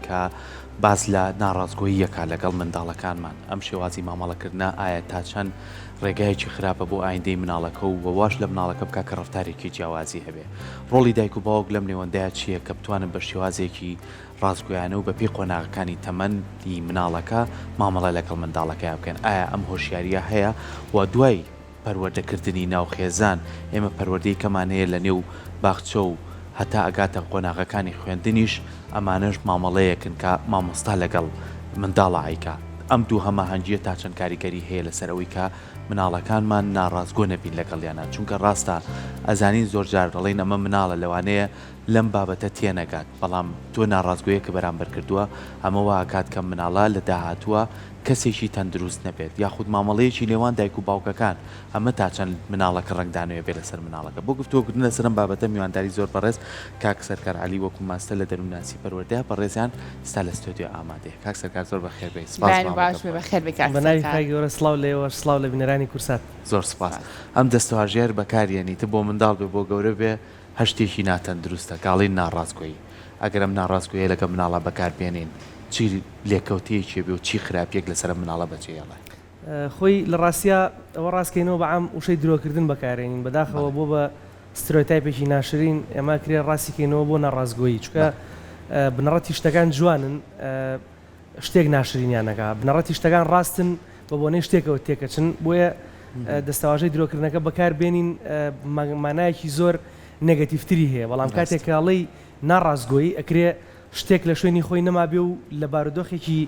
کە باس لە ناڕاستگۆییەکە لەگەڵ منداڵەکانمان، ئەم شێوازی مامەڵەکردنە ئایا تا چەند ڕێگایەکی خراپە بۆ ئایندەی مناڵەکە و واش لە مناڵەکە بکا کە ڕەفتارێکی جیاوازی هەبێ؟ ڕۆڵی دایک و باوک لەم نێوەندەیا چییە کە بتوانن بە شێوازێکی ڕاستگۆیانە و بەپێی قۆناغەکانی تەمەنی مناڵەکە مامەڵە لەگەڵ منداڵەکەیان بکەن؟ ئایا ئەم هۆشیارییە هەیە و دوای پەروەردەکردنی ناو خێزان، ئێمە پەروەردەی کەمان هەیە لە نێو باخچە و هەتا ئەگاتە قۆناغەکانی خوێندنیش، ئەمانەش مامەڵەیەکن کە مامۆستا لەگەڵ منداڵا ئەیکا، ئەم دوو هەماهەنگییە تا چەند کاریگەری هەیە لەسەر ئەوەی کە مناڵەکانمان ناڕاستگۆ نەبین لەگەڵیانا، چونکە ڕاستە ئەزانین زۆر جار دەڵێین ئەمە مناڵە لەوانەیە لەم بابەتە تێنەگات، بەڵام تۆ ناڕاستگۆیەکە بەرامبەر کردووە، ئەمە وا ئەکات کە مناڵە لە داهاتووە کەسێکی تەندروست نەبێت یاخود مامەڵەیەکی نێوان دایک و باوکەکان ئەمە تا چەند مناڵەکە ڕەنگدانەوەی بێ لەسەر مناڵەکە بۆ گفتوگۆکردن لەسەر ئەم بابەتە میوانداری زۆر بەڕێز کاک سەرکار عەلی وەکو ماستەر لە دەروونناسی پەروەردەیە بەڕێزیان ئیستا لە ستۆدیۆ ئامادەیە کاک سەرکار زۆر بەخێر بێی سپاس بۆ بەیانی باش بێ ئامادەبوونت. بەخێر بێی کاک بە ناوی سەرکار. خوای گەورە سڵاو لە ئێوەش سڵاو لە بینەرانی کورسات. زۆر سپاس ئەم دەستەواژەیە هەر بەکاریەنی ت بۆ منداڵ بێ بۆ گەورە بێ هەر شتێکی ناتەندروستە گاڵین ناڕاستگۆیی ئەگەر ئەم ناڕاستگۆیە لەگەڵ مناڵا بەکار بێنین چی لێکەوتەیەکی ئەبێ و چی خراپیەک لەسەر ئەم مناڵە بەجێ ئەڵێ؟ خۆی لە ڕاستیا ئەوە ڕاست کەینەوە بە عام وشەی درۆکردن بەکارێنین بەداخەوە بۆ بە سترۆتایپێکی ناشرین ئێمە کرێ ڕاستی کەینەوە بۆ ناڕاستگۆیی چونکە بنەڕەتی شتەکان جوانن شتێک ناشرینیان ئەکا بنەڕەتی شتەکان ڕاستن بە بۆنەی شتێکەوە تێکەچن بۆیە دەستەواژەی درۆکردنەکە بەکار بێنین مانایەکی زۆر نێگەتیڤتری هەیە بەڵام کاتێک کە ئەڵێی ناڕاستگۆیی ئەکرێ شتێک لە شوێنی خۆی نەمابێ و لە بارودۆخێکی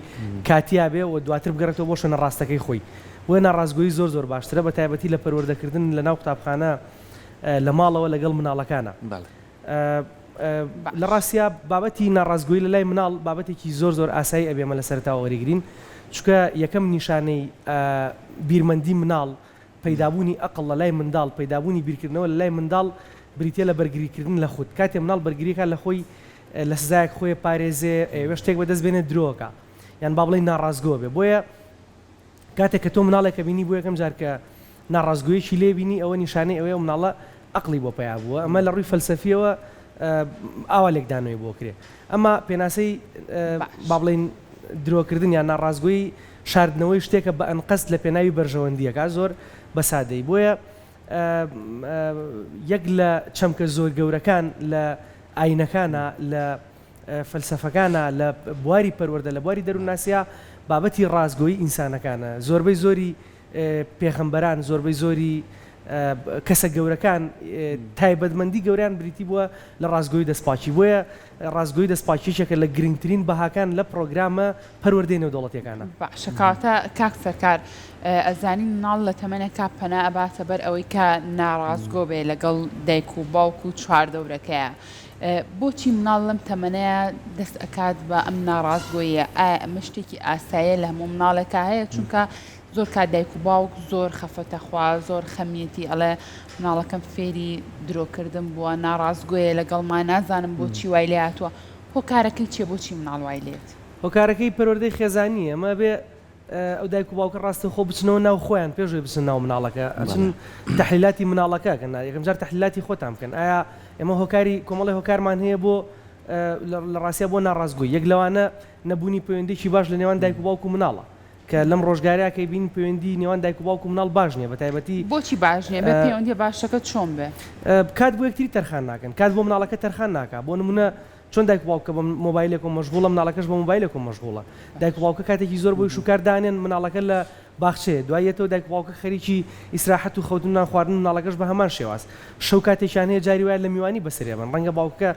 کاتیا بێ و دواتر بگەڕێتەوە بۆ شوێنە ڕاستەکەی خۆی بۆیە ناڕاستگۆیی زۆر زۆر باشترە بە تایبەتی لە پەروەردەکردن لە ناو قوتابخانە لە ماڵەوە لەگەڵ مناڵەکانا. لە ڕاستیا بابەتی ناڕاستگۆیی لە لای مناڵ بابەتێکی زۆر زۆر ئاسایی ئەبێ ئێمە لە سەرەتاوە وەریگرین چونکە یەکەم نیشانەی بیرمەندی مناڵ پەیدابوونی ئەقڵ لە لای منداڵ پەیدابوونی بیرکردنەوە لە لای منداڵ بریتیە لە بەرگریکردن لە خود کاتێ مناڵ بەرگریەکا لە خۆی لە سزایەک خۆی پارێزێ ئەیەوێ شتێک بەدەست بێنێ درۆکا یان با بڵێین ناڕاستگۆ بێ بۆیە کاتێک کە تۆ مناڵێک ئەبینی بۆ یەکەم جار کە ناڕاستگۆیەکی لێ بینی ئەوە نیشانەی ئەوەیە ئەو مناڵە ئەقڵی بۆ پەیا بووە ئەمە لە ڕووی فەلسەفیەوە ئاوا لێکدانەوەی بۆ کرێ ئەما پێناسەی با بڵێین درۆکردن یان ناڕاستگۆیی شاردنەوەی شتێکە بە ئەنقەست لە پێناوی بەرژەوەندییەکە زۆر بە سادەیی بۆیە یەک لە چەمکە زۆر گەورەکان لە ئاینەکانا لە فەلسەفەکانا لە بواری پەروەردە لە بواری دەروونناسیا بابەتی ڕاستگۆیی ئینسانەکانە زۆربەی زۆری پێغەمبەران زۆربەی زۆری کەسە گەورەکان تایبەتمەندی گەوریان بریتی بووە لە ڕاستگۆی دەستپاکی بۆیە ڕاستگۆی دەستپاکی یەکێکە لە گرنگترین بەهاکان لە پڕۆگرامە پەروەردەی نێودەوڵەتیەکانە. باشە کەواتە کاک سەرکار ئەزانین مناڵ لە تەمەنێکا پەنا ئەباتە بەر ئەوەی کە ناڕاستگۆ بێ لەگەڵ دایک و باوک و چواردەورەکەیا بۆچی مناڵ لەم تەمەنەیا دەست ئەکات بە ئەم ناڕاستگۆییە ئایا ئەمە شتێکی ئاساییە لە هەموو مناڵێکا هەیە چونکە زۆر کات دایک و باوک زۆر خەفەتە خوا زۆر خەمیەتی ئەڵێ مناڵەکەم فێری درۆکردن بووە ناڕاستگۆیە لەگەڵما نازانم بۆچی وای لێ هاتووە هۆکارەکەی چیە بۆچی مناڵ وای لێت؟ هۆکارەکەی پەروەردەی خێزانییە ئەمە ئەبێ ئەو دایک و باوکە ڕاستەوخۆ بچنەوە ناو خۆیان پێش ئەوەی بچنە ناو مناڵەکە ئەچن تەحلیلاتی مناڵەکە ئەکەن یەکەم جار تەحلیلاتی خۆتان بکەن ئایا ئێمە هۆکاری کۆمەڵی هۆکارمان هەیە بۆ لە ڕاستیا بۆ ناڕاستگۆی یەک لەوانە نەبوونی پەیوەندیی باش لە نێوان دایک و باوک و مناڵە کە لەم ڕۆژگارەیا کە بینین پەیوەندی نێوان دایک و باوک و مناڵ باش نییە بە تایبەتی بۆچی باش نییە؟ بێ پەیوەندیە باشەکە چۆن بێ؟ کات بۆ یەکتری تەرخان ناکەن کات بۆ مناڵەکە تەرخان ناکا بۆ نمونە چۆن دایک و باوکە بە مۆبایلێکەوە مەشغوڵە مناڵەکەش بە مۆبایلێکەوە مەشغوڵە دایک و باوکە کاتێکی زۆر بۆ ئیش و کار دانێن مناڵەکە لە باخچەیە دوای یەتەوە دایک و باوکە خەریکی ئیسراحەت و خەوتن و نان خواردن مناڵەکەش بە هەمان شێواز شەو کاتێکیان هەیە جاری وایە لە میوانی بەسەرێ بن ڕەنگە باوکەکە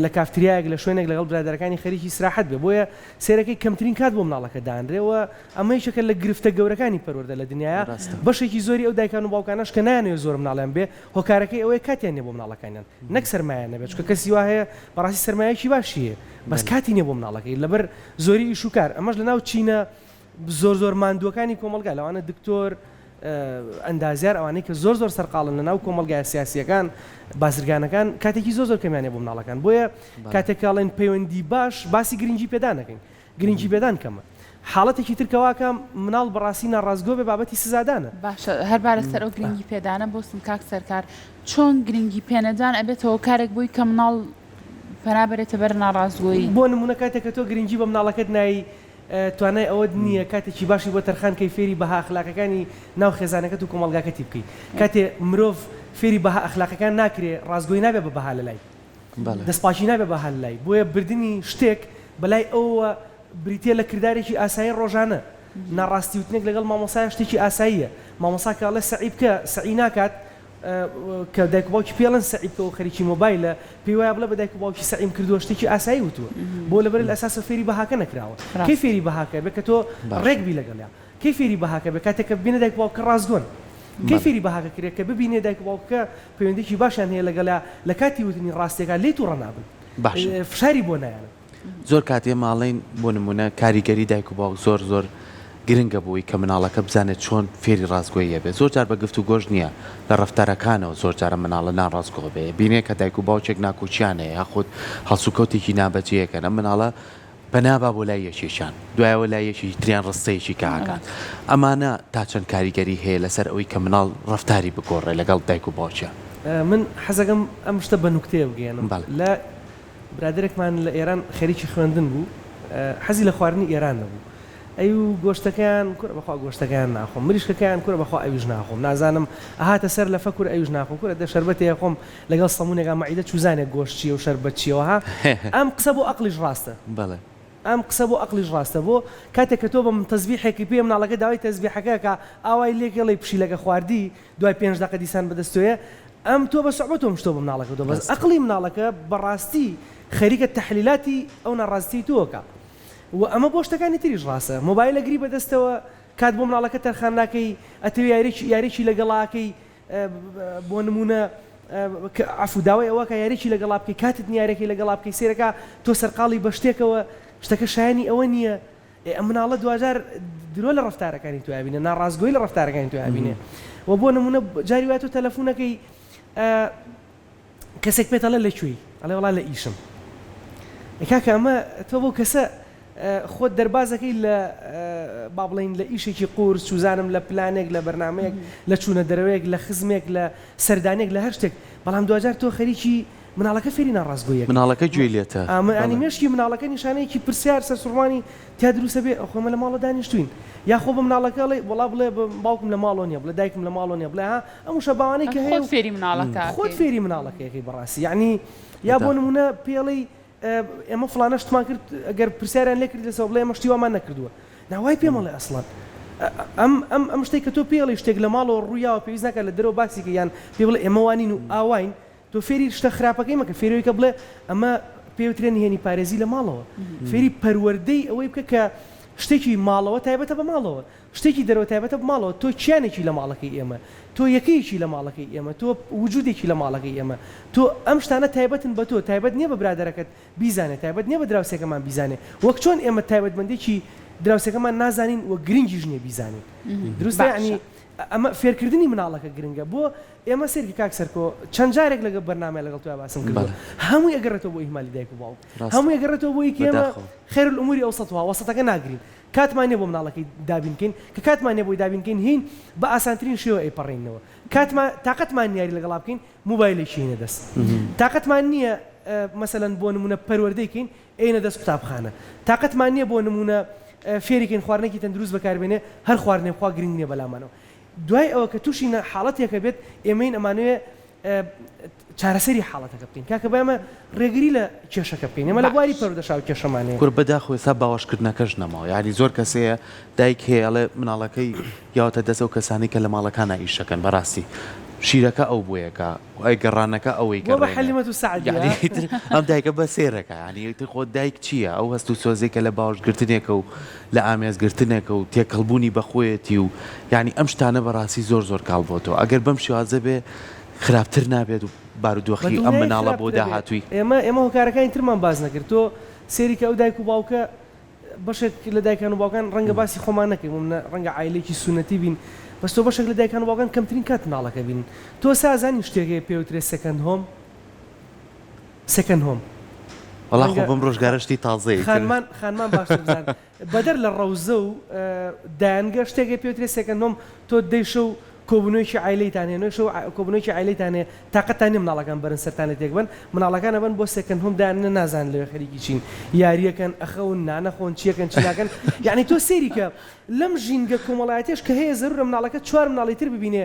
لە کافتریایەک لە شوێنێک لەگەڵ برادەرەکانی خەریکی ئیسراحەت بێ بۆیە سەیرەکەی کەمترین کات بۆ مناڵەکە دانرێ و ئەمە یەکێکە لە گرفتە گەورەکانی پەروەردە لە دنیایا بەشێکی زۆری ئەو دایکان و باوکانەش کە نایانەوێ زۆر مناڵیان بێ هۆکارەکەی ئەوەیە کاتیان نیە بۆ مناڵەکانیان نەک سەرمایەیان نەبێت چونکە کەسی وا هەیە بەڕاستی سەرمایەکی باشی هەیە بەس کاتی نیە بۆ مناڵەکەی لەبەر زۆری ئیش و کار ئەمەش لەناو چینە زۆر زۆر ماندووەکانی کۆمەڵگا لەوانە دکتۆر ئەندازیار ئەوانەی کە زۆر زۆر سەرقاڵن لەناو کۆمەڵگایە سیاسیەکان بازرگانەکان کاتێکی زۆر زۆر کەمیان هەیە بۆ مناڵەکان بۆیە کاتێک کە ئەڵێن پەیوەندی باش باسی گرنگی پێدان ئەکەین گرنگی پێدان کەمە. حاڵەتێکی تر کە واکا مناڵ بەڕاستی ناڕاستگۆ بێ بابەتی سزادانە. باشە هەر با لەسەر ئەو گرنگی پێدانە بوەستم کاک سەرکار چۆن گرنگی پێنەدان ئەبێتە هۆکارێک بۆی کە مناڵ پەنا بەرێتە بەر ناڕاستگۆیی. بۆ نموونە کاتێک کە تۆ گرنگی بە مناڵەکەت نای توانای ئەوەت نییە کاتێکی باشی بۆ تەرخان کەی فێری بەها ئەخلاقیەکانی ناو خێزانەکەت و کۆمەڵگاکەتی بکەی. کاتێ مرۆڤ فێری بەها ئەخلاقیەکان ناکرێ ڕاستگۆی نابێ بە بەها لەلای. دەستپاکی نابێ بە بەها لەلای. بۆیە بردنی شتێک بەلای ئەوەوە بریتیە لە کردارێکی ئاسایی ڕۆژانە. ناڕاستی وتنێک لەگەڵ مامۆستایا شتێکی ئاساییە. مامۆستا کە ئەڵێ سەعی بکە سەعی ناکات، کە دایک و باوکی پێی ئەڵێن سەعی بکە و خەریکی مۆبایلە، پێی وایە بڵێ بە دایک و باوکی سەعیم کردووە شتێکی ئاسایی وتووە. بۆ لەبەر الاساسەوە فێری بەهاکە نەکراوە. کەی ڕاستە. فێری بەهاکە بێ کە تۆ باشە. ڕێک بی لەگەڵیا. کەی فێری بەهاکە بێ کاتێک کە ببینێ دایک و باوکەکە ڕاستگۆن. کەی بەڵێ. فێری بەهاکە کرێ کە ببینێ دایک و باوکەکە پەیوەندیەکی باشیان هەیە لەگەڵیا لە کاتی وتنی ڕاستیەکە لێی توڕە نابن. باشە. فشاری بۆ نایەنن. زۆر کات ئێمە ئەڵێین بۆ نموونە کاریگەری دایک و باوک زۆر زۆر گرنگە بۆی کە مناڵەکە بزانێت چۆن فێری ڕاستگۆیی ئەبێت زۆر جار بە گفتوگۆش نییە لە ڕەفتارەکانەوە زۆر جارە مناڵە ناڕاستگۆ بێ بینێ کە دایک و باوکێک ناکۆکیان هەیە یاخود هەڵسوکەوتێکی نابەجێیەکەن ئەم مناڵە پەنا با بۆ لای یەکێکیان دوایەوە لای یەکێکی تریان ڕستەیەکی کە ئەکات ئەمانە تا چەند کاریگەری هەیە لەسەر ئەوەی کە مناڵ ڕەفتاری بگۆڕێ لەگەڵ دایک و باوکیان؟ من حەزەکەم ئەم شتە بە نوکتەیە بگەیەنم بەڵێ. لە برادەرێکمان لە ئێران خەریکی خوێندن بوو حەزی لە خواردنی ئێران نەبوو ئەیو گۆشتەکەیان کورە بەخوا گۆشتەکەیان ناخۆم مریشکەکەیان کورە بەخوا ئەویش ناخۆم نازانم ئەهاتە سەر لەفە کورە ئەویش ناخۆم کورە دە شەربەتێ ئەخۆم لەگەڵ سەمونێکا مەعیدە چوزانێ گۆشت چیە و شەربەت چیەوە ها ئەم قسە بۆ ئەقڵیش ڕاستە. بەڵێ. ئەم قسە بۆ ئەقڵیش ڕاستە بۆ کاتێک کە تۆ بە تەزبیحێکی پێ مناڵەکە داوای تەزبیحەکە ئەکا ئاوای لێکێڵی پشیلەکە خواردی دوای پێنج دەقە دیسان بەدەست تۆیە ئەم تۆ بە سوعبەت تۆم شتۆ بە مناڵەکە تۆ بەس ئەقڵی مناڵەکە بەڕاستی خەریکە تەحلیلاتی ئەو ناڕاستیەی تۆ ئەکا و ئەمە بۆ شتەکانی تریش ڕاستە مۆبایل ئەگری بەدەستەوە کات بۆ مناڵەکە تەرخان ناکەی ئەتەوێ یاریی یاریی لەگەڵا ئەکەی بۆ نمونە عەفو داوای ئەوە کە یاریی لەگەڵا بکەی کاتت نیە یاریەکەی لەگەڵا بکەی سەیرەکە تۆ سەرقاڵی بە شتێکەوە شتەکە شایەنی ئەوە نییە ئێ ئەم مناڵە دواجار درۆ لە ڕەفتارەکانی تۆ ئەبینێ ناڕاستگۆی لە ڕەفتارەکانی تۆ ئەبینێ و بۆ نمونە جاری وایە تۆ تەلەفونەکەی کەسێک پێت ئەڵێ لە کوێی ئەڵێ وەڵا لە ئیشم ئێ کاکە ئەمە تۆ بەو کەسە خۆت دەربازەکەی لە با بڵێین لە ئیشێکی قورس چوزانم لە پلانێک لە بەرنامەیەک لە چوونە دەرەوەیەک لە خزمێک لە سەردانێک لە هەر شتێک بەڵام دواجار تۆ خەریکی مناڵەکە فێری ناڕاستگۆییەکەی. مناڵەکە گوێی لێتە. ئا یانی بەڵێ. مێشکی مناڵەکە نیشانەیەکی پرسیار سەرسوڕمانی تیا دروست ئەبێ ئەخۆ ئێمە لە ماڵەوە دانیشتووین یا خۆ بە مناڵەکە ئەڵێی وەڵا بڵێ باوکم لە ماڵەوە نییە بڵێ دایکم لە ماڵەوە نییە بڵێ ها ئەم وشە باوانەی کە هەیە خۆت و فێری مناڵەکە خۆت ئەکەی. فێری مناڵەکەی ئەکەی بەڕاستی یانی یا بۆ بەداخەوە. نموونە پێی ئەڵێی ئێمە فڵانە شتمان کرد گەر پرسیاریان لێ کردی لەسەر بڵێ ئێمە شتی وامان نەکردووە نا وای پێ مەڵێ ئەسڵەن ئەم ئەم ئەم شتێک کە تۆ پێی ئەڵێی شتێک لە ماڵەوە ڕوویاوە پێویست ناکات لە دەرەوە باسی کەی یان پێی بڵێ ئێمە وانین و ئاواین تۆ فێری شتە خراپەکەی مەکە فێری ئەوەی کە بڵێ ئەمە پێی وترێ نهێنی پارێزی لە ماڵەوە فێری پەروەردەی ئەوەی بکە کە شتێکی ماڵەوە تایبەتە بە ماڵەوە شتێکی دەرەوە تایبەتە بە ماڵەوە تۆ کیانێکی لە ماڵەکەی ئێمە تۆ یەکەیەکی لە ماڵەکەی ئێمە تۆ وجودێکی لە ماڵەکەی ئێمە تۆ ئەم شتانە تایبەتن بە تۆ تایبەت نییە بە برادەرەکەت بیزانێ تایبەت نییە بە دراوسێکەمان بیزانێ وەک چۆن ئێمە تایبەتمەندێکی دراوسێکەمان نازانین و گرنگیش نییە بیزانین دروستە باشە. یانی ئەمە فێرکردنی مناڵەکە گرنگە بۆ ئێمە سەیرکە کاک سەرکۆ چەند جارێک لەگە بەرنامەی لەگەڵ تۆیا باسم کردووە بەڵێ. هەمووی ئەگەڕێتەوە بۆ ئیهمالی دایک و باوک ڕاستە. هەمووی ئەگەڕێتەوە بۆ ئەوی کە ئێمە بەداخەوە. خیر الامور اوسطها وەسەتەکە ناگرین کاتمان نیە بۆ مناڵەکەی دابین کەین کە کاتمان نیە بۆی دابین کەین هین بە ئاسانترین شێوە ئەیپەڕێنینەوە کاتمان تاقەتمان نیە یاری لەگەڵا بکەین موبایلێکی هینە دەست تاقەتمان نیە مەسەلەن بۆ نمونە پەروەردەی کەین ئەینە دەست قوتابخانە تاقەتمان نیە بۆ نمونە فێری کەین خواردنێکی تەندروست بەکاربێنێ هەر خواردنێ بخوا گرنگ نیە بەلامانەوە دوای ئەوە کە توشی حاڵەتێکە بێت ئێمەین ئەمانەوێ چارەسەری حاڵەتەکە بکەین کاکە با ئێمە ڕێگری لە کێشەکە بکەین ئێمە لە بواری باش. پەروەردەشا کێشەمان هەیە. کورە بەداخەوە ئێستا باوەشکردنەکەش نەماوە یانی زۆر کەس هەیە دایک هەیە ئەڵێ مناڵەکەی یاوەتە دەست ئەو کەسانەی کە لە ماڵەکانا ئیش ئەکەن بەڕاستی شیرەکە ئەو بۆیەکا ئەی گەڕانەکە ئەوەی بووە بە گەڕێنێ حەلیمەت و سەعدیە. یانی ئیتر ئەم دایکە بە سێرەکا یانی ئیتر خۆ دایک چییە ئەو هەست و سۆزەی کە لە باوەشگرتنێکە و لە ئامێزگرتنێکە و تێکەڵبوونی بە خۆیەتی و یانی ئەم شتانە بەڕاستی زۆر زۆر کاڵ بۆتەوە ئەگەر بەم شێوازە بێ خراپتر نابێت و بە بارودۆخی ئەم دڵنیایی مناڵە بۆ خراپترە بێ داهاتووی. ئێمە ئێمە هۆکارەکانی ترمان باس نەکرد تۆ سەیری کە ئەو دایک و باوکە بەشێک لە دایکان و باوکان ڕەنگە باسی خۆمان نەکەین بۆ منە ڕەنگە عایلەیەکی سوننەتی بین بەس تۆ بەشێک لە دایکان و باوکان کەمترین کات مناڵەکە بینن تۆ سا ئەزانی شتێک هەیە پێ وترێ second home second home وەڵا خۆ ڕەنگە بەم ڕۆژگارە شتی تازەیە ئیتر. خانمان خانمان باشتر بزانن بەدەر لە ڕەوزە و دایەنگە شتێک هەیە پێ وترێ second home تۆ دەی شەو. کۆبوونەوەیەکی عایلەیتان هەیە، نۆی شەو کۆبوونەوەیەکی عایلەیتان هەیە، تاقەتتان نیە مناڵەکان بەرن سەرتان لێ تێک بەن، مناڵەکان ئەبەن بۆ second home دایاننێن نازانن لەوێ خەریکی چین، یاریەکەن، ئەخەون، نانەخۆن، چیەکەن چی ناکەن، یەعنی تۆ سەیری کە لەم ژینگە کۆمەڵایەتیەش کە هەیە زەرورە مناڵەکە چوار مناڵی تر ببینێ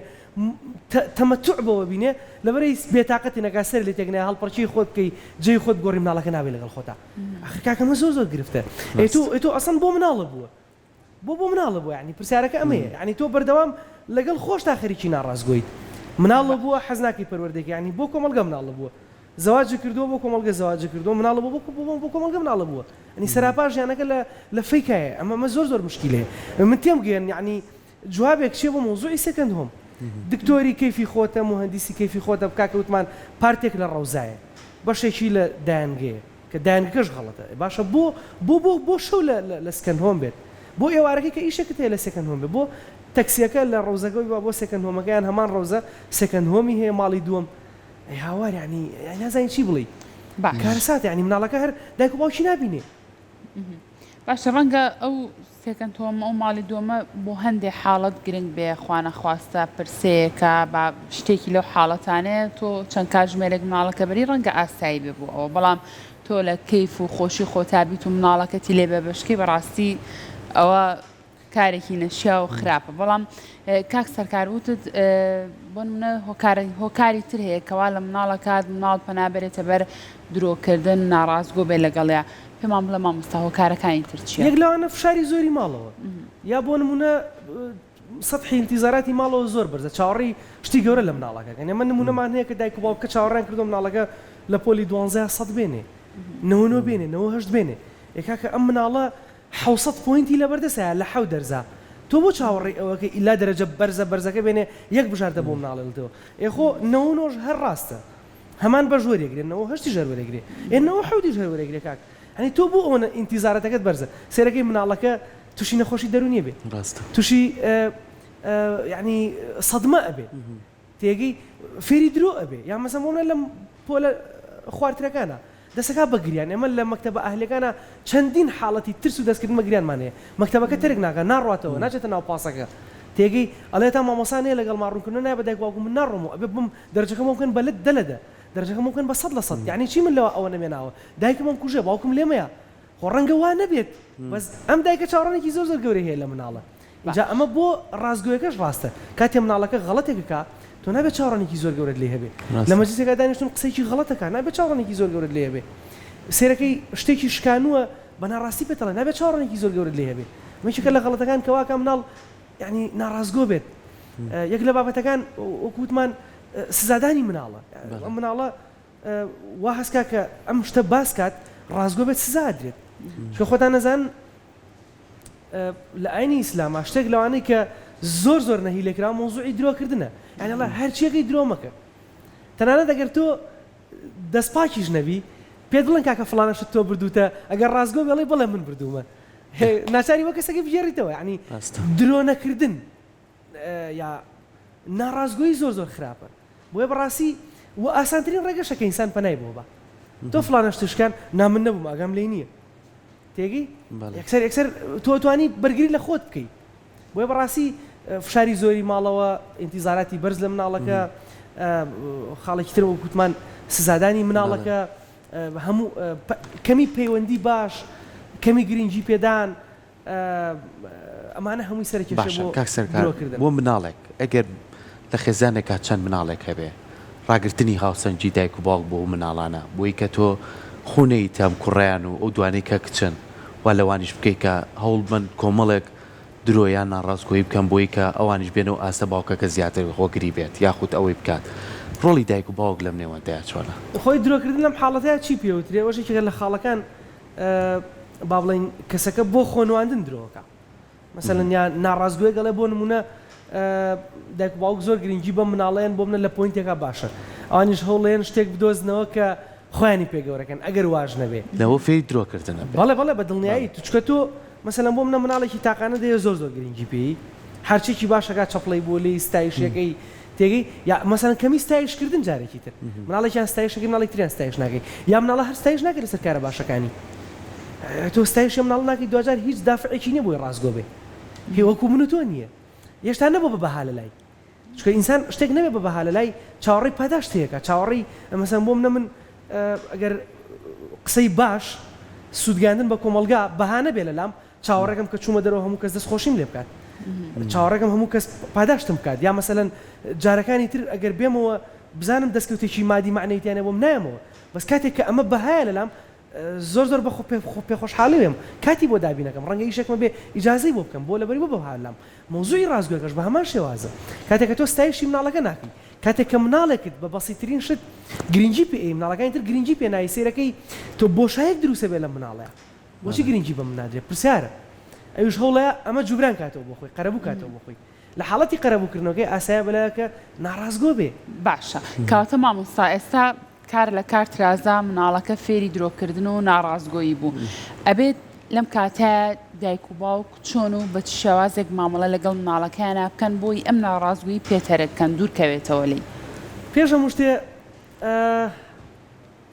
تەمەتوع بەوە بینێ لەبەرئەوەی بێتاقەتی نەکا سەری لێ تێک نایە هەڵپەڕکێی خۆت بکەی جێی خۆت بگۆڕی مناڵەکە نابێ لەگەڵ خۆتا ئاخر کاکە ئەمە زۆر زۆر گرفتە ئێ تۆ ئێ تۆ ئەسڵەن بۆ مناڵە بووە بۆ بۆ مناڵە بووە یانی پرسیارەکە ئەمەیە یانی تۆ بەردەوام لەگەڵ خۆشتا خەریکی ناڕاستگۆیت مناڵە بووە حەز ناکەی پەروەردەی یانی بۆ کۆمەڵگە مناڵە بووە زەواجی کردووە بۆ کۆمەڵگە زەواجی کردووە مناڵە بووە بۆ بۆ بۆ کۆمەڵگە مناڵە بووە یانی سەراپا ژیانەکە لە لە فەیکایە ئەمە ئەمە زۆر زۆر مشکیلەیە من تێم گەیەن یانی جوابێک چیە بۆ مەوزوعی second home؟ دکتۆری کەیفی خۆتە موهەندیسی کەیفی خۆتە کاکە وتمان پارتێک لە ڕەوزایە بەشێکی لە دایەنگەیە کە دایەنگەکەش غەڵەتە باشە بۆ بۆ بۆ بۆ شەو لە لە second home بێت بۆ ئێوارەکەی کە ئیشێکت هەیە لە second home بێت بۆ تەکسیەکە لە ڕەوزەکەوە بیبا بۆ second home ەکە یان هەمان ڕەوزە second home ی هەیە ماڵی دووەم ئەی هاوار یانی نازانی چی بڵێی باشە کارەساتە یانی مناڵەکە هەر دایک و باوکی نابینێ. باشە ڕەنگە ئەو second home ئەو ماڵی دووەمە بۆ هەندێ حاڵەت گرنگ بێ خوانەخواستە پرسەیەکە با شتێکی لەو حاڵەتانەیە تۆ چەند کاتژمێرێک مناڵەکە بەری ڕەنگە ئاسایی بێ بۆ ئەوە بەڵام تۆ لە کەیف و خۆشی خۆتا بیت و مناڵەکەتی لێ بێ بەشکەی بەڕاستی ئەوە کارێکی نەشیاو و خراپە بەڵام کاک سەرکار وتت بۆ نمونە هۆکاری تر هەیە کەوا لە مناڵەکات مناڵ پەنا بەرێتە بەر درۆکردن ناڕاستگۆ بێ لەگەڵیا پێمان بڵێ مامۆستا هۆکارەکانی تر چییە؟ یەک لەوانە فشاری زۆری ماڵەوە یا بۆ نمونە سەتحی ئینتیزاراتی ماڵەوە زۆر بەرزە چاوەڕێی شتی گەورە لە مناڵەکە کەن ئێمە نمونەمان هەیە کە دایک و باوکە چاوەڕێیان کردووە مناڵەکە لە پۆلی دوانزەیا سەد بێنێ 99 بێنێ 98 بێنێ ئێ کاکە ئەم مناڵە 700 point ی لەبەردەسایە لە حەوت دەرزا تۆ بۆ چاوەڕێی ئەوەکەی ئیلا دەرەجە بەرزە بەرزەکە بێنێ یەک بژاردە بۆ مناڵێڵتەوە ئێ خۆ 99 هەر ڕاستە هەمان بەش وەریەگرێ 98 یش هەر وەرەگرێ ئێ 97 یش هەر وەرەگرێ کاک یانی تۆ بۆ ئەوەنە ئینتیزارەتەکەت بەرزە سەیرەکەی مناڵەکە توشی نەخۆشی دەرونی ئەبێ ڕاستە. توشی یانی سەدمە ئەبێ تێگەی فێری درۆ ئەبێ یان مەسەن بۆ منە لەم پۆلە خوارترەکانە دەسەکا بە گریان ئێمە لە مەکتەبە ئەهلیەکانا چەندین حاڵەتی ترس و دەستکردن بە گریانمان هەیە مەکتەبەکە تەرک ناکا ناڕواتەوە ناچێتە ناو پاسەکە تێگەی ئەڵێ تا مامۆسا نەیە لەگەڵما ڕوونکردنەوە نایە بە دایک و باوکم من ناڕۆمەوە ئەبێ بم دەرەجەکەم بۆ بکەن بە لە دە لە دە دەرەجەکەم بۆ بکەن بە سەد لە سەد یەعنی چی من لەوە ئەوە نەمێناوە دایکم ئەمکوژێ باوکم لێمەیە خۆ ڕەنگە وا نەبێت بەس ئەم دایکە چاوەڕانێکی زۆر زۆر گەورەی هەیە لە مناڵە ئینجا ئەمە بۆ ڕاستگۆیەکەش ڕاستە کاتێ مناڵەکە غەڵەتێک ئەکا تۆ نابێت چاوەڕانێکی زۆر گەورەت لێی هەبێ لە مەجلیسێکا دانیشتوون قسەیەکی غەڵەت ئەکا نابێت چاوەڕانێکی زۆر گەورەت لێی هەبێ سەیرەکەی شتێکی شکانووە بە ناڕاستی پێت ئەڵێ نابێت چاوەڕانێکی زۆر گەورەت لێی هەبێ ئەمە یەکێکە لە غەڵەتەکان کە وا ئەکا مناڵ یانی ناڕاستگۆ بێت یەک لە بابەتەکان وەکو وتمان سزادانی مناڵە ئەم مناڵە وا هەست کا کە ئەم شتە باس کات ڕاستگۆ بێت سزا ئەدرێت چونکە خۆتان ئەزانن لە ئاینی ئیسلاما شتێک لەوانەی کە زۆر زۆر نەهی لێکراوە مەوزوعی درۆکردنە یانی ئەڵێ هەرچیەکەی درۆ مەکە تەنانەت ئەگەر تۆ دەست پاکیش نەبی پێت بڵێن کاکە فڵانە شت تۆ بردووتە ئەگەر ڕاستگۆ بێ ئەڵێی بەڵێ من بردوومە ناچاری بۆ کەسەکەی بگێڕیتەوە یانی درۆ نەکردن یا ناڕاستگۆیی زۆر زۆر خراپە بۆیە بەڕاستی وە ئاسانترین ڕێگەشە کە ئینسان پەنای بۆ با تۆ فڵانە شت شکان نا من نەبووم ئاگام لێی نییە تێگەی یەکسەر یەکسەر تۆ توانی بەرگری لە خۆت بکەی بۆیە بەڕاستی فشاری زۆری ماڵەوە ئینتیزاراتی بەرز لە مناڵەکە خاڵێکی تر وەک وتمان سزادانی مناڵەکە هەموو کەمی پەیوەندی باش کەمی گرنگی پێدان ئەمانە هەمووی سەرە کێشە باشە بۆ کاک سەرکار درۆ کردن. بۆ مناڵێک ئەگەر لە خێزانێکا چەند مناڵێک هەبێ ڕاگرتنی هاوسەنگی دایک و باوک بۆ ئەو مناڵانە بۆی کە تۆ خۆ نەیت ئەم کوڕەیان و ئەو دوانەی کە کچن وا لەوانیش بکەی کە هەوڵ بەن کۆمەڵێک درۆ یان ناڕاستگۆیی بکەن بۆی کە ئەوانیش بێنەو ئاستە باوکەکە زیاتر هۆگری بێت یاخود ئەوەی بکات ڕۆڵی دایک و باوک لەم نێوەندەیا چۆنە؟ خۆی درۆکردن لەم حاڵەتەیا چی پێوترێ ئەوەش یەکێکە لە خاڵەکان با بڵێین کەسەکە بۆ خۆنواندن درۆکە مەسەلەن یا ناڕاستگۆیەک ئەڵێ بۆ نمونە دایک و باوک زۆر گرنگی بەم مناڵەیەن بۆ منە لە point ێکا باشە ئەوانیش هەوڵێن شتێک بدۆزنەوە کە خۆیانی پێ گەورەکەن ئەگەر واش نەبێ لەوە فێری درۆکردن ئەبێ. بەڵێ بەڵێ بە دڵنیایی چونکە تۆ مەسەلەن بۆ منە مناڵێکی تاقانە دەیە زۆر زۆر گرنگی پێی هەرچێکی باشەکە چەپڵەی بۆ لێی ستایشەکەی تێگەی یا مەسەلەن کەمی ستایش کردن جارێکی تر مناڵێکیان ستایش ئەکەی مناڵێکی تریان ستایش ناکەی یا مناڵە هەر ستایش ناکەی لەسەر کارە باشەکانی تۆ ستایشی ئەم مناڵە ناکەی دواجار هیچ دافعێکی نیە بۆی ڕاستگۆ بێ هی وەکو من و تۆ نیە هێشتا نەبووە بە بەها لەلای. چونکە ئینسان شتێک نەبێ بە بەها لەلای چاوەڕێی پاداشتێکە چاوەڕێی مەسەن بۆ منە من ئەگەر قسەی باش سوودگەیاندن بە کۆمەڵگا بەها نەبێ لەلام چاوەڕێکەم کە چوومە دەرەوە هەموو کەس دەست خۆشیم لێ بکات چاوەڕێکەم هەموو کەس پاداشتم بکات یا مەسەلەن جارەکانی تر ئەگەر بێمەوە بزانم دەستکەوتێکی مادی مەعنەوی تیانە بۆم نایەمەوە بەس کاتێک کە ئەمە بەهایە لەلام زۆر زۆر بە پێخۆشحاڵی وێم کاتی بۆ دابینەکەم ڕەنگە ئیشێکمە بێ ئیجازەی بۆ بکەم بۆ لەبەری بۆ بەها لام مەوزوعی ڕاستگۆیەکەش بە هەمان شێوازە کاتێک کە تۆ ستایشی مناڵەکە ناکەی کاتێک کە مناڵێکت بە بەسیترین شت گرنگی پێ ئەی مناڵەکانی تر گرنگی پێ نای سەیرەکەی تۆ بۆشایەک دروستە بێ لەم مناڵەیا بۆچی گرنگی بە من نادرێ پرسیارە ئەویش هەوڵەیە ئەمە جوبران کاتەوە بۆ خۆی قەرەبوو کاتەوە بۆ خۆی لە حاڵەتی قەرەبوو کردنەوەکەی ئاسایە بەلایە کە ناڕاستگۆ بێ. باشە کەواتە مامۆستا ئێستا کار لە کار ترازا مناڵەکە فێری درۆکردن و ناڕاستگۆیی بوو ئەبێت لەم کاتە دایک و باوک چۆن و بە چ شێوازێک مامەڵە لەگەڵ مناڵەکەیانا بکەن بۆی ئەم ناڕاستگۆیی پێ تەرک کەن دوور کەوێتەوە لێی؟ پێش هەموو شتێ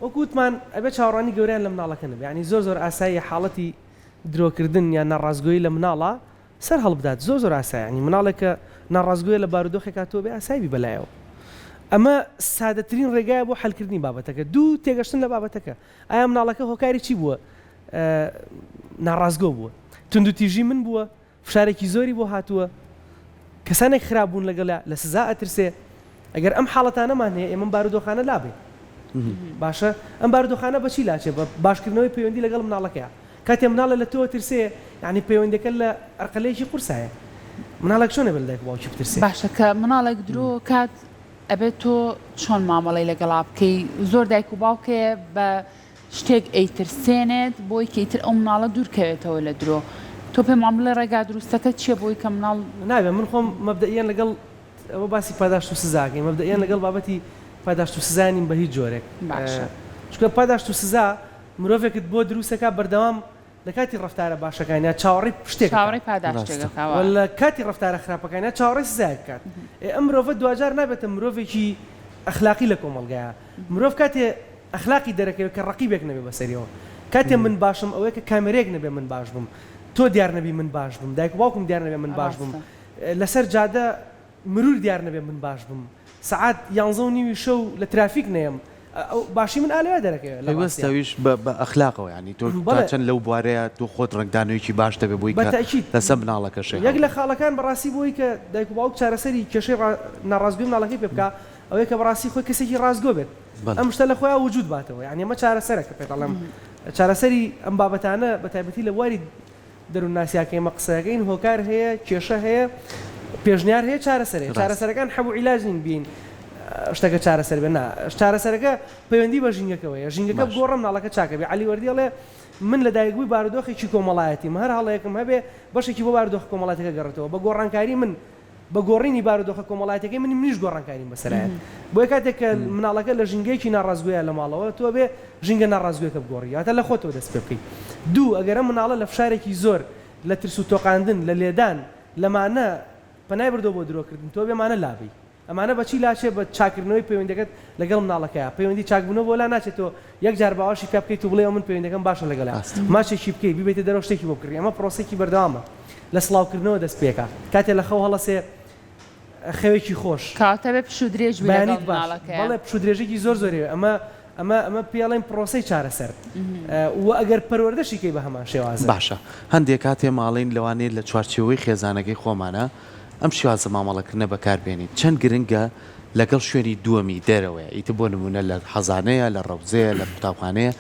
وەکو وتمان ئەبێ چاوەڕوانی گەورەیان لە مناڵەکە نەبێ یانی زۆر زۆر ئاساییە حاڵەتی درۆکردن یان ناڕاستگۆیی لە مناڵا سەر هەڵبدات زۆر زۆر ئاسایە یانی مناڵێک کە ناڕاستگۆیە لە بارودۆخێکا تۆ بێ ئاسایی بی بەلایەوە ئەمە سادەترین ڕێگایە بۆ حەلکردنی بابەتەکە دوو تێگەشتن لە بابەتەکە ئایا مناڵەکە هۆکاری چی بووە ناڕاستگۆ بووە توندوتیژی من بووە فشارێکی زۆری بۆ هاتووە کەسانێک خراپ بوون لەگەڵیا لە سزا ئەترسێ ئەگەر ئەم حاڵەتانەمان هەیە ئێمە ئەم بارودۆخانە لابەین باشە ئەم بارودۆخانە بەچی لاچێ بە باشکردنەوەی پەیوەندی لەگەڵ مناڵەکەیا کاتێ مناڵێ لە تۆ ئەترسێ یانی پەیوەندیەکە لە ئەرقەلەیەکی قورسایە مناڵێک چۆن ئەبێ لە دایک و باوکی بترسێ؟ باشە کە مناڵێک درۆ کات ئەبێت تۆ چۆن مامەڵەی لەگەڵا بکەی زۆر دایک و باوک هەیە بە شتێک ئەیترسێنێت بۆی کە ئیتر ئەو مناڵە دوور کەوێتەوە لە درۆ تۆ پێمان بڵێ ڕێگا دروستەکە چیە بۆی کە مناڵ. نابێ من خۆم مەبدەئیەن لەگەڵ ئەوە باسی پاداشت و سزا ئەکەین مەبدەئیەن لەگەڵ بابەتی پاداشت و سزا نیم بە هیچ جۆرێک باشە. چونکە پاداشت و سزا مرۆڤێکت بۆ دروست ئەکا بەردەوام لە کاتی ڕەفتارە باشەکانیا چاوەڕێی شتێک ئەکات. چاوەڕێی پاداشتێک ڕاستە. ئەکا وە وایە. لە کاتی ڕەفتارە خراپەکانیا چاوەڕێی سزایەک بکات. ئێ ئەم مرۆڤە دواجار نابێتە مرۆڤێکی ئەخلاقی لە کۆمەڵگایا. مرۆڤ کاتێ ئەخلاقی دەرەکەوێ کە ڕەقیبێک نەبێ بەسەریەوە. کاتێ من باشم ئەوەیە کە کامێرەیەک نەبێ من باش بم. تۆ دیار نەبی من باش بم. دایک و باوکم دیار نەبێ من باش بم. ڕاستە. لەسەر جادە مرور دیار نەبێ من باش بم. سەعات یانزە و نیوی شەو لە ترافیک نەیەم ئەو باشی من ئا لەوێ دەرەکەوێ لە پەیوەستە ڕاستیا. ئەویش بە بە ئەخلاقەوە یانی تۆ تا بەڵێ. چەند لەو بوارەیا تۆ خۆت ڕەنگدانەوەیەکی باش دەبێ بۆی بە کە تەئکید. لەسەر مناڵەکەشێ یەک لە هەڵبێ. خاڵەکان بەڕاستی بۆی کە دایک و باوک چارەسەری کێشەی ڕا ناڕاستگۆی مناڵەکەی پێ بکا ئەوەیە کە بەڕاستی خۆی کەسێکی ڕاستگۆ بێت بەڵێ. ئەم شتە لە خۆیا وجود باتەوە یانی ئەمە چارەسەرە کە پێت ئەڵێم چارەسەری ئەم بابەتانە بە تایبەتی لە بواری دەروونناسیا کە ئێمە قسە ئەکەین هۆکار هەیە، کێشە هەیە، پێشنیار هەیە، چارەسەر هەیە. ڕاستە. چارەسەرەکان حەب و عیلاج نین بێین شتەکە چارەسەر بێ نا چارەسەرەکە پەیوەندی بە ژینگەکەوە هەیە ژینگەکە باشە. بگۆڕە مناڵەکە چاکە بێ عەلی وەردی ئەڵێ من لە دایکبووی بارودۆخێکی کۆمەڵایەتیم هەر هەڵەیەکم هەبێ بەشێکی بۆ بارودۆخە کۆمەڵایەتەکە گەڕێتەوە بە گۆڕانکاری من بە گۆڕینی بارودۆخە کۆمەڵایەتیەکەی من منیش گۆڕانکاریم بەسەرایەت بۆیە کاتێک کە مناڵەکە لە ژینگەیەکی ناڕاستگۆیە لە ماڵەوە تۆ ئەبێ ژینگە ناڕاستگۆیەکە بگۆڕی واتە لە خۆتەوە دەست پێ بکەی دوو ئەگەر ئەم مناڵە لە فشارێکی زۆر لە ترس و تۆقاندن لە لێدان لەمانە پەنای بردوە بۆ درۆکردن تۆ ئەبێ ئەمانە لابەی ئەمانە بە چی لاچێ بە چاککردنەوەی پەیوەندیەکەت لەگەڵ مناڵەکەیا پەیوەندی چاکبوونەوە بۆ لا ناچێت تۆ یەک جار باوەشی پیا بکەیت و بڵێی ئەو من پەیوەندیەکەم باشە لەگەڵیا ڕاستە. ماچێکی بکەی بیبەیتە دەرەوە شتێکی بۆ بکڕی ئەمە پرۆسەیەکی بەردەوامە لە سڵاوکردنەوە دەست پێکا کاتێ لە خەو هەڵەسێ خەوێکی خۆش. کەواتە بێ پشوو درێژ بی لەگەڵ بەیانیت باش مناڵەکەیا. بەڵێ پشوو درێژێکی زۆر زۆری هەیە ئەمە ئەمە ئەمە پێی ئەڵێن پرۆسەی چارەسەر و ئەگەر پەروەردەشی کەی بە هەمان شێوازە. باشە هەندێ کات ئێمە ئەڵێین لەوانەیە لە چوارچێوەی خێزانەکەی خۆمانا ئەم شێوازە مامەڵەکردنە بەکار بێنین چەند گرنگە لەگەڵ شوێنی دووەمی دەرەوەیە ئیتر بۆ نموونە لە حەزانەیە لە ڕەوزەیە لە قوتابخانەیە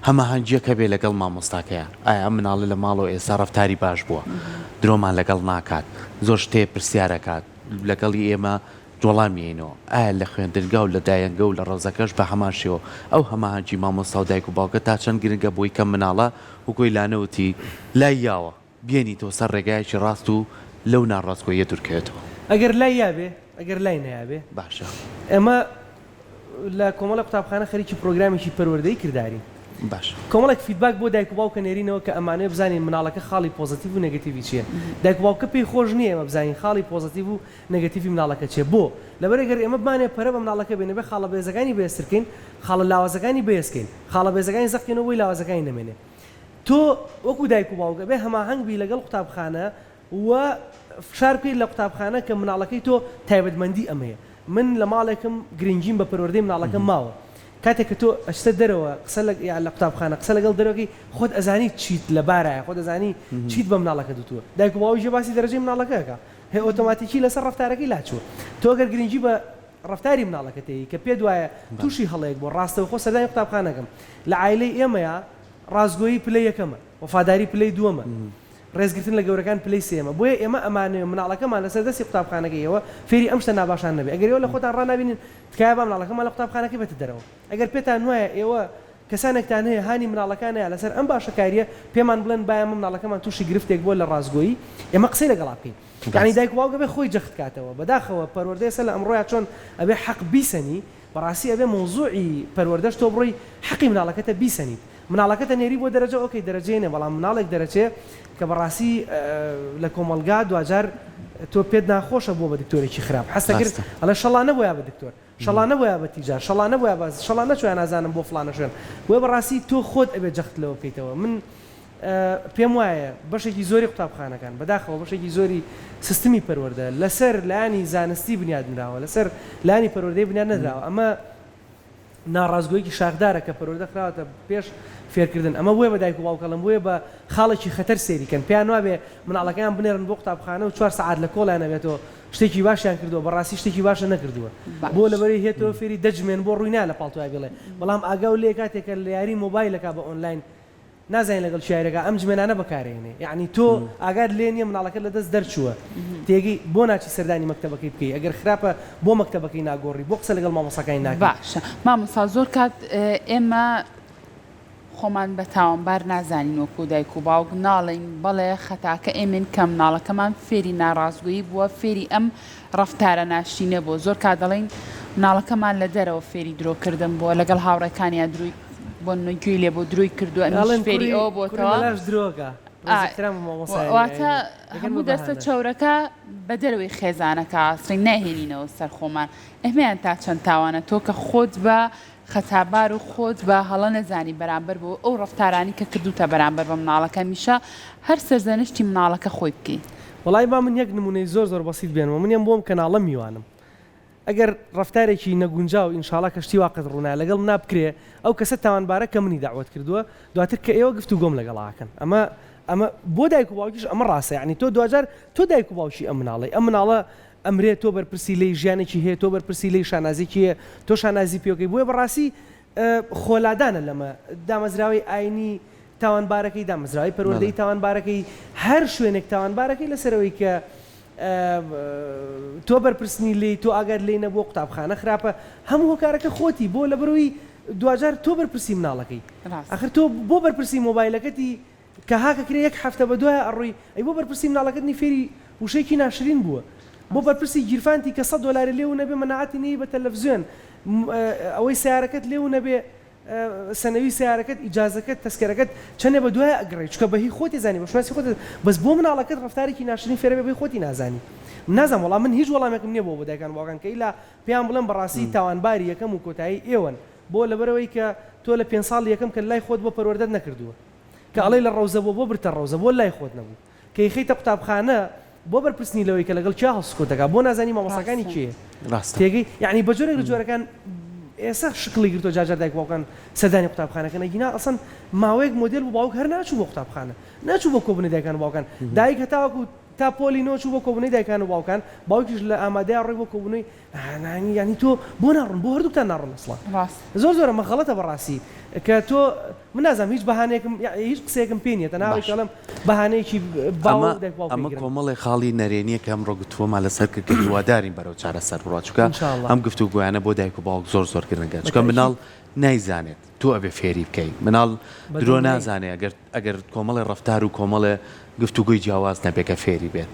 هەماهەنگیەک هەبێ لەگەڵ مامۆستاکەیا ئایا ئەم مناڵە لە ماڵەوە ئێستا ڕەفتاری باش بووە درۆمان لەگەڵ ناکات زۆر شتێ پرسیار ئەکات لەگەڵی ئێمە وەڵامی یەینەوە ئایا لە خوێندنگا و لە دایەنگە و لە ڕەوزەکەش بە هەمان شێوە ئەو هەماهەنگی مامۆستا و دایک و باوکە تا چەند گرنگە بۆی کە مناڵە وەکۆی لانەوتی لای یاوە بێنیتەوە سەر ڕێگایەکی ڕاست و لەو ناڕاستگۆییە دوورکەوێتەوە. ئەگەر لای یابێ ئەگەر لای نەیابێ. باشە. ئێمە لە کۆمەڵێک قوتابخانە خەریکی پرۆگرامێکی پەروەردەیی کردارین. باشە. کۆمەڵێک feedback بۆ دایک و باوکە نێرینەوە کە ئەمانەوێ بزانین مناڵەکە خاڵی positive و negative ی چییە. دایک و باوکە پێی خۆش نییە ئێمە بزانین خاڵی positive و negative ی مناڵەکە چییە. بۆ؟ لەبەر ئەگەر ئێمە بمانەوێ پەرە بە مناڵەکە بێین ئەبێ خاڵە بەهێزەکانی بەهێزتر کەین، خاڵە لاوازەکانی بەهێز کەین. خاڵە بەهێزەکانی زەق کەینەوە بۆی لاوازەکانی نەمێنێ. تۆ وەکو دایک و باوک ئەبێ هەماهەنگ بی لەگەڵ قوتابخانە. و فشار بکەیت لە قوتابخانە کە مناڵەکەی تۆ تایبەتمەندی ئەمەیە من لە ماڵێکم گرنگیم بە پەروەردەی مناڵەکەم ماوە کاتێک کە تۆ ئەچتە دەرەوە قسە لە یا لە قوتابخانە قسە لەگەڵ دەرەوەکەی خۆت ئەزانی چیت لە بارایە خۆت ئەزانی چیت بە مناڵەکەت وتووە دایک و باوکیش باسی دەرەجەی مناڵەکە ئەکا هێ ئۆتۆماتیکی لەسەر ڕەفتارەکەی لاچووە تۆ گەر گرنگی بە ڕەفتاری مناڵەکەت ئەیی کە پێت وایە تووشی هەڵەیەک بووە ڕاستەوخۆ سەردانی قوتابخانە کەم لە عایلەی ئێمەیا ڕاستگۆیی پلەی یەکەمە وەفاداری پلەی دووەمە ڕێزگرتن لە گەورەکان پلەی سێیەمە، بۆیە ئێمە ئەمانەوێ مناڵەکەمان لەسەر دەستی قوتابخانەکەی ئێوە فێری ئەم شتە ناباشانە نەبێ، ئەگەر ئێوە لە خۆتان ڕانابینن تکایە با مناڵەکەمان لە قوتابخانەکەی بێتە دەرەوە، ئەگەر پێتان وایە ئێوە کەسانێکتان هەیە هانی مناڵەکانەیە لەسەر ئەم باشەکارییە پێمان بڵێن با ئێمە مناڵەکەمان تووشی گرفتێک بووە لە ڕاستگۆیی ئێمە قسەی لەگەڵا بکەین یانی دایک و باوک ئەبێ خۆی جەخت کاتەوە، بەداخەوە پەروەردە ئێستا لە ئەمڕۆیا چۆن ئەبێ حەق بیسەنی بەڕاستی ئەبێ مەوزوعی پەروەردەش تۆ بڕۆی حەقی مناڵەکەتە بیسەنیت مناڵەکەتە نێری بۆ دەرەجە ئۆکەی دەرەجەی نێ بەڵام مناڵێک دەرەچێ کە بەڕاستی لە کۆمەڵگا دواجار تۆ پێت ناخۆشە بووە بە دکتۆرێکی خراپ حەزتەکرد ڕاستە. ئەڵێ شەڵا نەبوایە بە دکتۆر شەڵا نەبوایە بە تیجار شەڵا نەبوایە بە شەڵا نەچوایە نازانم بۆ فڵانە شوێن بۆیە بەڕاستی تۆ خۆت ئەبێ جەخت لەوە بکەیتەوە من پێم وایە بەشێکی زۆری قوتابخانەکان، بەداخەوە بەشێکی زۆری سیستمی پەروەردە لەسەر لایەنی زانستی بنیاد نراوە، لەسەر لایەنی پەروەردەیی بنیاد نەنراوە. ئەمە ناڕاستگۆیەکی شاخدارە کە پەروەردە خراوەتە پێش فێرکردن. ئەمە بۆیە بە دایک و باوک ئەڵێم، بۆیە بە خاڵێکی خەتەر سەیری کەن. پێیان وابێ مناڵەکەیان بنێرن بۆ قوتابخانە و چوار سەعات لە کۆڵیان ئەبێتەوە شتێکی باشیان کردووە، بەڕاستی شتێکی باشە نەکردووە. بۆ لەبەرەی هێتەوە فێری دە جمێن بۆ ڕووی نایە لە پاڵتۆیا بیڵێ. بەڵام ئاگاو لێیە کاتێک کە لە یاری مۆبایلەکا بە ئۆنلاین نازانی لەگەڵ کێ یاریەکا ئەم جمێنانە بەکارێنێ یەعنی تۆ ئاگات لێ نیە مناڵەکەت لەدەست دەرچووە تێگەی بۆ ناچی سەردانی مەکتەبەکەی بکەی ئەگەر خراپە بۆ مەکتەبەکەی ناگۆڕی بۆ قسە لەگەڵ مامۆستاکانی ناکەی. باشە مامۆستا زۆر کات ئێمە خۆمان بە تاوانبار نازانین وەکو دایک و باوک ناڵێین بەڵێ خەتاکە ئێمەین کە مناڵەکەمان فێری ناڕاستگۆیی بووە فێری ئەم ڕەفتارە ناشرینە بووە زۆر کات دەڵێین مناڵەکەمان لە دەرەوە فێری درۆ کردن بووە لەگەڵ هاوڕێکانیا درۆی بۆ نمونە گوێی لێ بووە درۆی کردووە ئەمیش ئەڵێن فێری کوڕی ئەوە کوڕی بۆتەوە مەلاش درۆکە ئا ڕێز احترام بۆ مامۆستایانی واتە ئاینی دەکەن بە هەموو دەستە بەهانە. چەورەکە بە دەرەوەی خێزانەکە ئاسڕین نایهێنینەوە سەر خۆمان ئهمەیان تا چەند تاوانە تۆ کە خۆت بە خەتابار و خۆت بە هەڵە نەزانی بەرامبەر بۆ ئەو ڕەفتارانی کە کردوتە بەرامبەر بە مناڵەکە هەمیشە هەر سەرزەنشتی مناڵەکە خۆی بکەی. وەڵایی با من یەک نمونەی زۆر زۆر بەسیت بێنمەوە من یەم بۆم کەناڵە میوانم ئەگەر ڕەفتارێکی نەگونجاو ئینشاڵا کە شتی وا قەت ڕوونایە لەگەڵ منا بکرێ ئەو کەسە تاوانبارە کە منی دەعوەت کردووە دواتر کە ئێوە گفتوگۆم لەگەڵا ئەکەن ئەمە ئەمە بۆ دایک و باوکیش ئەمە ڕاستە یانی تۆ دواجار تۆ دایک و باوکی ئەم مناڵەی ئەم مناڵە ئەمرێ تۆ بەرپرسی لێی ژیانێکی هەیە تۆ بەرپرسی لێی شانازیەکی هەیە تۆ شانازی پێوەکەی بۆیە بەڕاستی خۆلادانە لەمە دامەزراوەی ئاینی تاوانبارەکەی دامەزراوەی پەروەردەی تاوانبارەکەی هەر شوێنێک تاوانبارەکەی لەسەرەوەی کە تۆ بەرپرسنی لێی تۆ ئاگات لێی نەبووە قوتابخانە خراپە هەموو هۆکارەکە خۆتی بۆ لەبەرەوەی دواجار تۆ بەرپرسی مناڵەکەی ئەخر تۆ بۆ بەرپرسی مۆبایلەکەتی کە هاک ئەکرێ یەک هەفتە بە دوایا ئەڕۆی ئەی بۆ بەرپرسی مناڵەکەت نی فێری وشەیەکی ناشرین بووە بۆ بەرپرسی گیرفانتی کە سەد دۆلاری لێ ونەبێ مەناعەتی نەیی بە تەلەفزیۆن ئەوەی سەیارەکەت لێ ونەبێ سەنەوی سەیارەکەت ئیجازەکەت تەسکەرەکەت چەنێ بە دوایا ئەگڕێی چونکە بە هی خۆتی زانی بە شوناسی خۆت بەس بۆ مناڵەکەت ڕەفتارێکی ناشرین فێرەبێ بە هی خۆتی نازانی من نازانم وەڵا من هیچ وەڵامێکم نیە بۆ بۆ دایکان و باوکان کە ئیلا پێیان بڵێم بەڕاستی تاوانباری یەکەم و کۆتایی ئێوەن بۆ لەبەرئەوەی کە تۆ لە پێنج ساڵی یەکەم کە لای خۆت بووە پەروەردەت نەکردووە کە ئەڵێی لە ڕەوزە بووە بۆ برتە ڕەوزە بۆ لای خۆت نەبوو کە ئیخەیتە قوتابخانە بۆ بەرپرسنی لەوەی کە لەگەڵ کێ هەڵسوکەوت دەکا بۆ نازانی مامۆستاکانی ڕاستە. کێیە ڕاستە. تێگەی یەعنی بە جۆرێک لە جۆرەکان ئێسە شکڵی گرتووە جار جار دایک و باوکان سەردانی قوتابخانەکەن ئەگینا ئەسڵەن ماوەیەک مۆدێل بوو باوک هەر ناچوو بۆ قوتابخانە نەچوو بۆ کۆبوونەی دایکان و باوکان دایک هەتاوەکو تا پۆلی نۆ چوو بۆ کۆبوونەی دایکان و باوکان باوکیش لە ئامادەیا ڕۆی بۆ کۆبوونەی یانی تۆ بۆ ناڕۆن بۆ هەردووکتان ناڕۆن ئەسڵەن ڕاست. زۆر زۆر ئەمە غەڵەتە بەڕاستی کە تۆ من نازانم هیچ بەهانەیەکم هیچ قسەیەکم پێ نییە تەنها ئەوەی باش کە ئەڵێم بەهانەیەکی باو ئەمە و دایک و باوک ئەمە پێی گرن. کۆمەڵێ خاڵی نەرێنیە کە ئەمڕۆ گفتوگۆمان لەسەر کرد کە هیوادارین بەرەو چارەسەر بڕوات چونکە ان شاء اللە ئەم گفتوگۆیانە بۆ دایک و باوک زۆر زۆر گرنگە بە چونکە مناڵ تەئکید. نایزانێت تۆ ئەبێ فێری بکەی مناڵ بە درۆ دڵنیایی. نازانێ ئەگەر ئەگەر کۆمەڵێ ڕەفتار و کۆمەڵێ گفتوگۆی جیاواز نەبێ کە فێری بێت.